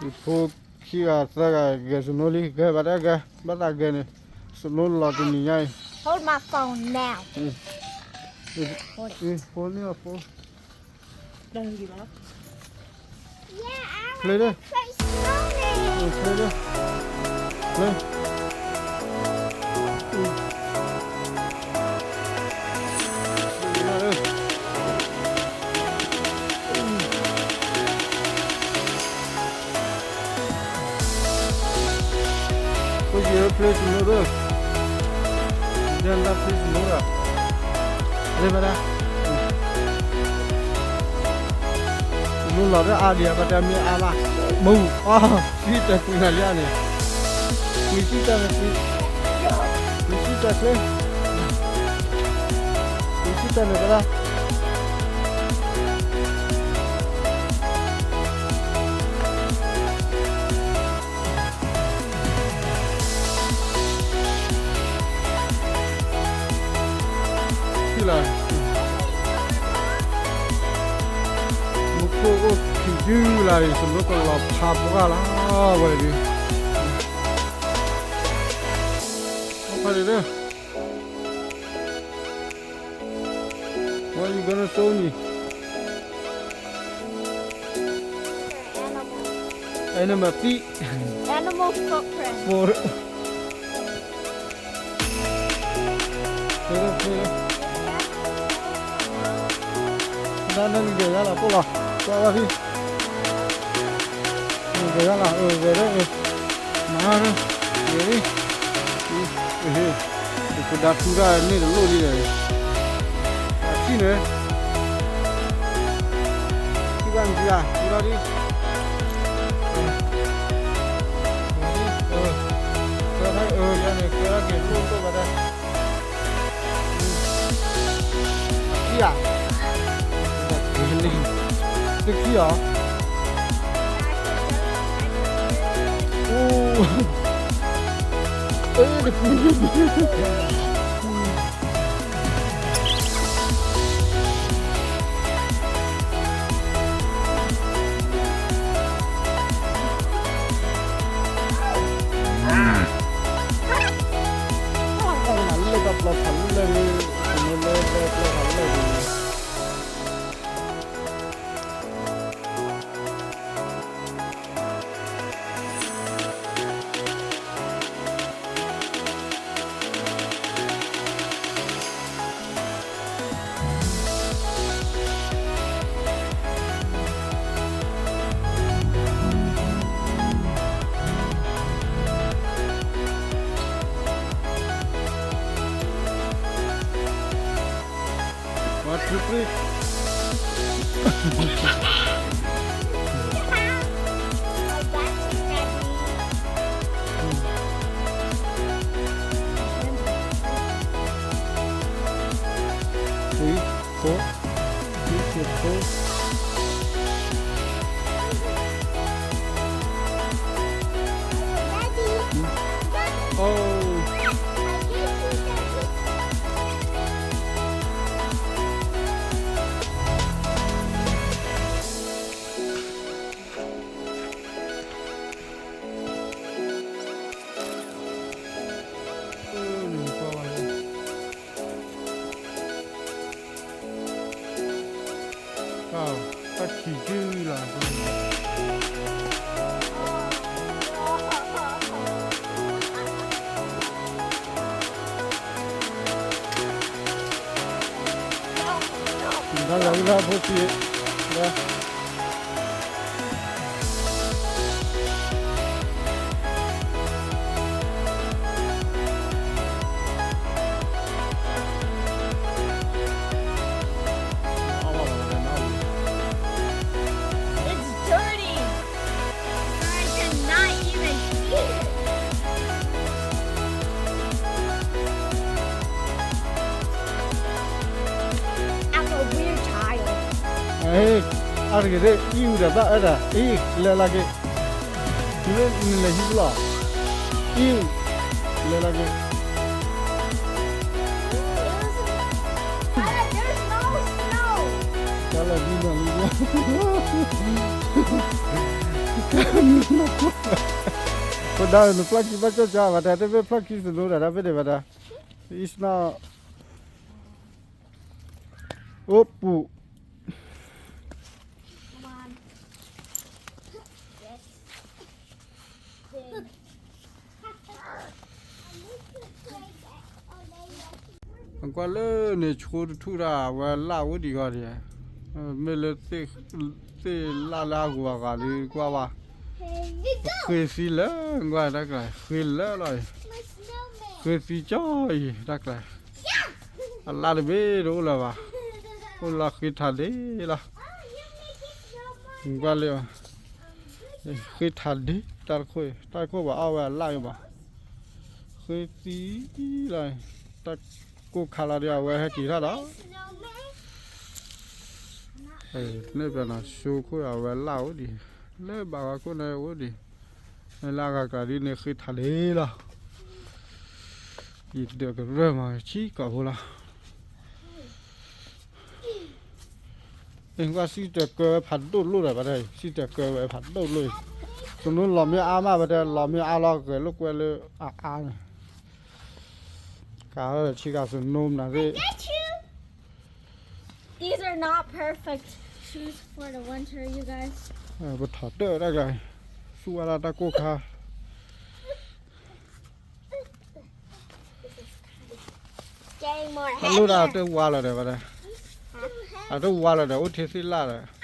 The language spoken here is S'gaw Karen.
ယဖိခံဂၤသၢဂၤဂဲၤ snow လံ ဂဲၤဘၣ်တၢ်ဂဲၤ ဘၣ်သးဂဲၤန့ၣ် snow လီၤတနံၤညါအံၤ Hold my phone now. ဖိန့ၢ်အဖိ play ဒီး play ဒီး play. ဖိယဲၢ် play snow ဒီး ဒဲလၢ play snow ဒီး လၢဘၣ်ဒၣ် snow လီၤဒီးအါဒံး အဘၣ်တၢ်မ့ၢ်အါဘၣ် မ့ၢ်အါ စံၣ်တဲာ်ကွံာ်နၤလံန့ၣ် ကွံာ်စံၣ်တဲာ်န့ၣ် ကွံာ် ကွံာ်စံၣ်တဲာ်ချ့ ကွံာ်စံၣ်တဲာ်န့ၣ်ဘၣ်ဒၣ် ထံၣ်လီၤ မူခိၣ်အိၣ်ခံယုၢ်လၢ်အံၤ snow ကလီၤဖးပှၢ်လီၤဝဲဒၣ် ဖးဒၣ် What you gonna show me? Animal feet. Animal footprint. For ဒါနဲ့ဂဲၤရလာ် ပို့လီၤ သွားပါပြီ ဂဲၤရလာ် အဂဲၤရ မၤရ ဂဲၤရ ပကဒါထူတၢ်န့ၣ်တလိၣ်လံဒီး အထံၣ်န့ၣ် ထံၣ်ဘၣ်နထံၣ်ဘၣ် ထံၣ်ဘၣ်ဒ် ကဲထီၣ် ကဲထီၣ် ယၤန့ၣ် ကဲထီၣ်က့ၤလိၣ်လိၣ်ဘၣ်ဒၣ် ခံဧါ တခံဧါ အိၣ် လၢကပျီဖးလၢ်လၢ် လၢကပျီဖးလၢ်လၢ် One, two, three. Three, four, three, four, four. Oh. တၢ်ခံၣ်ကုၢ်လၢ တၢ်လၢဝံၤလၢဖိသံၣ်လၢ It's dirty. I cannot even eat it. I'm a weird child. အါတက့ၢ် အံၣ်အူဒီးဘၣ်အၢဒၣ် အံၣ် လဲၤလၢက့ၤ နလဲၤဟံးပလီၢ် အံၣ် လဲၤလၢက့ၤ There's no snow. တၢ်လၢဒ်နီၢ်လံ There's ဖိဒါ နဖျီၣ်ခံဘၣ်ကၠီၣ်ကၠီၣ်ဘၣ်တၢ် တမ့ၢ်ဖျီၣ်ခံစနိတၢ် တၢ်ဖဲန့ၣ်ဘၣ်တၢ် it's not အိၣ်ပူၤ ကွၢ်လၢန့ၣ် ဆိတထူၣ်တၢ် အဝဲလၣ်အိၣ်ဒံးဂီၢ်ဒံး, မ့ၢ်လၢ သ့ၣ်လၣ်လၢအဂီၤအဂၤလံကွၢ်ဘၣ်, ဃ့သံလၢကွၢ်တၢ်ကျါ ဃ့လၢလီၤအံၤ, ဃ့သံကၠီအံၤတၢ်ကျါ, အလၣ်တဘ့ၣ်တအိၣ်လၢၤဘၣ်, အိၣ်လီၤဃ့ထးဒ့လီၤ, ကွၢ်လၢ ဃ့ထးဒ့ တၢ်တခိၣ်အံၤ တၢ်တခိၣ်ဘၣ်အီၣ်ဝဲအလၣ်အံၤဘၣ်, ဃ့သံလီၤ, တၢ်ကိၢ်ခါလီၤဒီး အဝဲဟဲက့ၤထီၣ်ဒီး န့ၣ်ပျီနီၤ ဆိခိၣ်အဝဲလၣ်အိၣ်ဒံး, လၢဘၣ်ဂီၤခိၣ်န့ၣ်အိၣ်ဒံး, လၢအဂၤကျါဒ်န့ၣ်ဃ့ထးဒ့လီၤ, ယဒၢးကရၢၢ်မးဆံကီးဖိလီၤ, ကွၢ်စံၣ်တဲၤကၢဝဲဖးဒိၣ်လိၣ်ဒီးဘၣ်တၢ်အံၤ စံၣ်တဲၤကၢဝဲဖးဒိၣ်လိၣ်အံၤ, သနူလီၤမ့ၢ်အါမးဘၣ်တၢ် လီၤမ့ၢ်အါလီၤ ဂဲၤလိာ်ကွဲလၢအအါန့ၣ် ကးဆံကၤသနူမနုၤသ့ၣ် These are not perfect shoes for the winter, you guys. ပထီၣ်တၢ်တၢ်ကျါ, သူဝဲဒၣ်တၢ်ကိၢ်ခါ, Getting more တၢ်လိၣ်ဒၣ် heavier. တဝါလီၤဒီးဘၣ်ဒီး, အတဝါလီၤဒီး အိၣ်ထဲသ့ၣ်လၣ်ဒီး